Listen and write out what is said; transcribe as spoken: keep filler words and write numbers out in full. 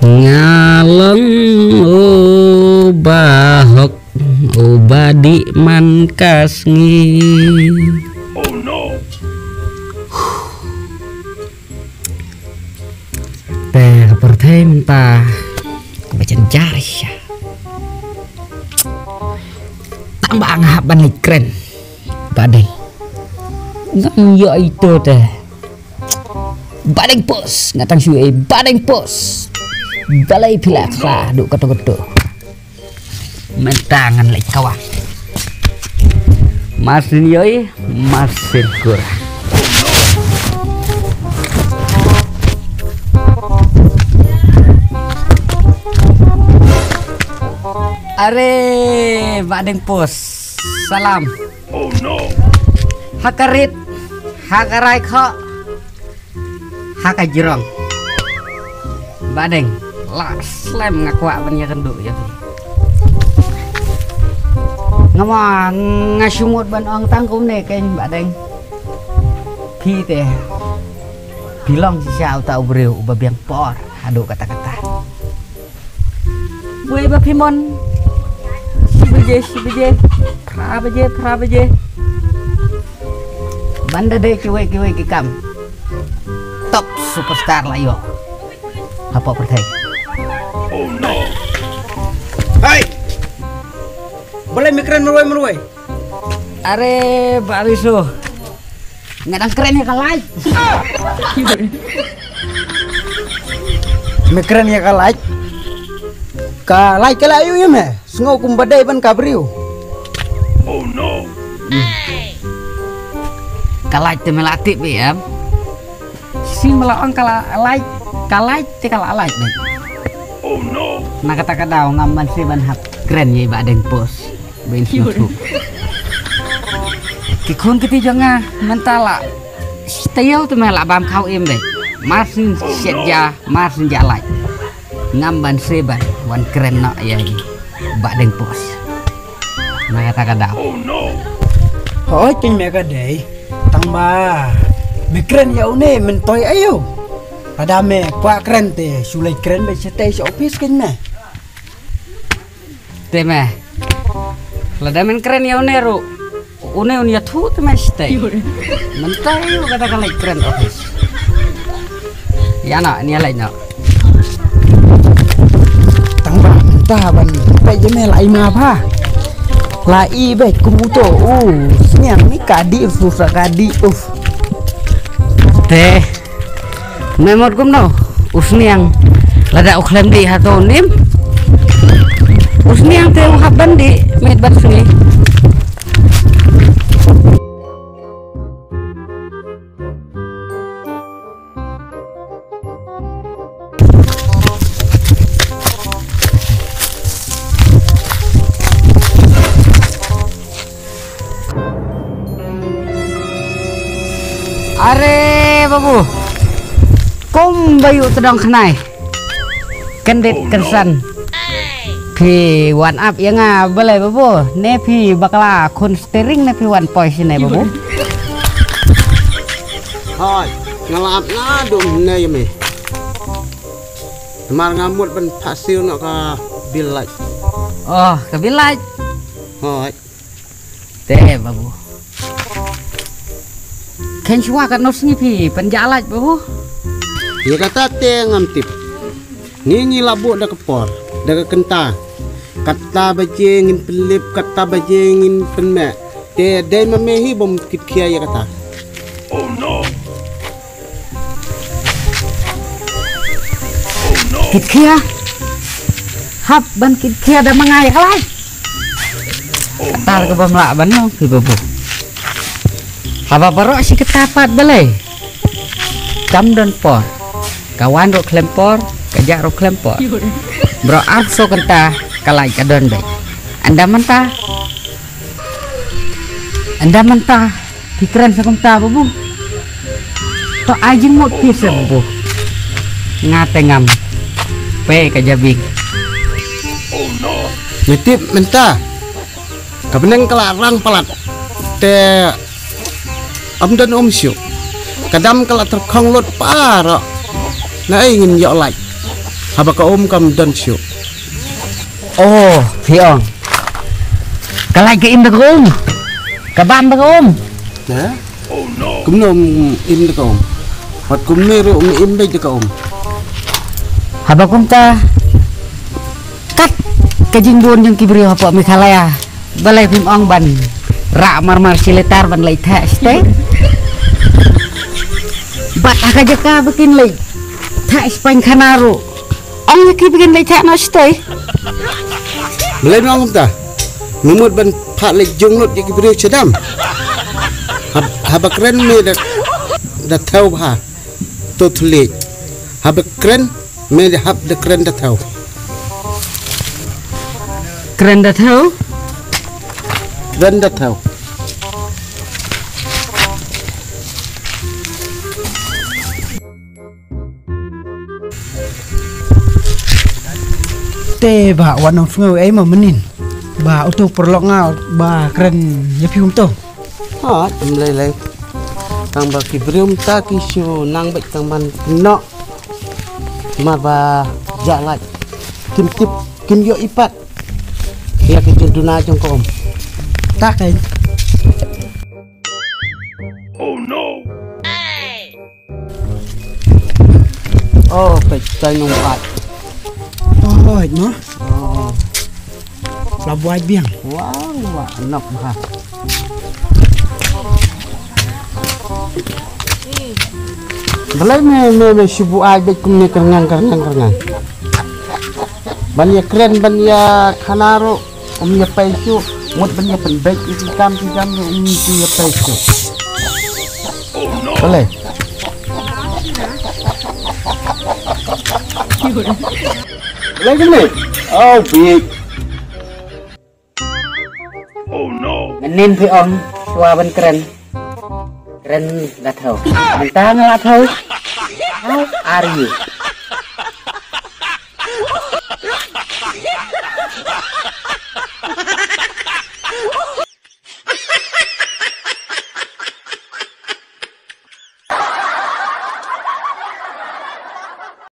Nga long u bahok, u badih man ka sngi. Te ka pyrthei mynta ka ba jynjar sha. Tang ba nga hap ban leit kren. Badeng. Ngam ïoh ito te. Badeng pos, nga tang shu ei badeng pos. Balei phi la khla duh kato kato. Mynta ngan leit kawang. Masin yoi, masin kur. Are, badeng pos. Salam. Ha ka rit, ha ka rai kho. Ha ka jrong. Badeng, la slem nga kwah ban ïakynduh ïa phi. Nga ma nga shu mut ban ong tang kumne kein badeng. Phi te. Phi long shisha uta u briew uba biang por haduh katta katta. Wei ba phi mon. Shi baje, shi baje. Phra baje, phra baje. Ban da dei kiwei kiwei ki kam. Top superstar la ïoh. Hapoh pyrthei. Hai. Balei me kren marwei marwei? Are, Bah Bisu. Nga dang kren ïa ka light. Me kren ïa ka light. Ka light ka la ïoh ïa me. Sngew kumba dei ban ka briew. Ka light te me la tip em. Si me la ong ka la light, ka light te ka la light dei. Na kata ka daw ngam ban si ban hap kren ïa i Bah Deng Pos. Ba in sngewthuh. Ki khun kiti jong nga mynta la style tu me la bam khaw im dei. Mar syn shet ja, mar syn ja lait. Ngam ban se ban wan kren noh ïa i Bah Deng Pos. Na kata ka daw. Hooid, kein me ka dei. Tang ba me kren ïa une myntoi aïu. Lada me kwah kren te shu leit kren beit shatei sha office kein me. Te me. Lada men kren ïa une ruh. Une un ïathuh te me shatei. Mynta ïa u kata ka leit kren office. Ïa na, nia leit na. Tang ba mynta ban peit ïa me la i ma ba. La i beit kum uto. U sniang ni ka dih, u susah ka dih. Uf. Te. Me mut kumno u sniang. Lada u khlem dih hato u nim. U sniang te u hap ban dih met ban sngi. Are babu. Kumba ïoh tdong khnai. Kyndit kynsan. Phi wan ap ïa nga balei babu? Ne phi bakla khun steering ne phi wan poi shane babu? Hooid, nga la ap naduh mynne ïa me. Namar nga mut ban phah siew noh ka bill light. Oh, ka bill light. Hooid. Te babu. Khein shuwa katno sngi phi pynjah light babu? Ïa kata te ngam tip. Ngi ngi la buh da ka por, da ka kynta. Kata baje ngin pynlip, kata baje ngin pynmeh. Te dei ma me hi bym kit khia ïa kata. Kit khia. Hap ban kit khia da ma nga ïa ka light. Kata ka bym lah ban ong phi babu. Haba baroh shi katta pat balei. Kam don por. Ka wan ruh khlem por, ka jah ruh khlem por. Baroh arphew kynta ka light ka don beit. Ynda mynta. Ynda mynta. Phi kren sa kumta babu. To ai jingmut phi sa babu. Nga te ngam. Pe ka jabieng. Me tip mynta. Ka bneng ka la rang palat. Te ym don um shuh. Ka dam ka la tyrkhong lut baroh. Naei ngin ïoh light. Haba ka um kam don shuh. Oh, phi ong. Ka lait ka im da ka um. Ka bam da ka um. Ha? Kumno im da ka um? Wat kumne ruh im beit da ka um. Haba kumta. Kat ka jingbun jong ki briew hapoh Meghalaya. Balei phim ong ban rah marmar shi litar ban leit theh shatei? Bad ha ka jaka ba kin leit theh shi paikhana ruh. Ong ïa ki ba kin leit theh noh shatei. Balei ong kumta? Me mut ban phah leit jong lut ïa ki briew shadam. Hab- haba kren me da da thew bha. To thylliej. Haba kren me da hap da kren da thew. Kren da thew. Kren da thew. Te ba wan ong sngew ei ma mynnin. Ba uto paralok nga ba kren ïa phi kumto. Ha, em lei lei. Tang ba ki briew mynta ki shu nang beit tang ban noh. Mar ba jah lait. Kim tip, kim ïoh ipat. Ïa ki jingduna jong ka um. Ta kai. Oh no. Oh, peit tai nong ai. Oh, no. Oh. La buai biang. Wah, wah, nok bha. Balei me me me shu buai beit kumne kyrngang kyrngang kyrngang. Ban ïa kren ban ïa khana ruh. Um ïa pei shuh, mut ban ïa pynbeit ïa ki kam ki jam ruh um ïa pei shuh. Balei? Balei kumne? Oh, big. Mynnin phi ong shuwa ban kren. Kren da thew. Mynta nga la thew. How are you?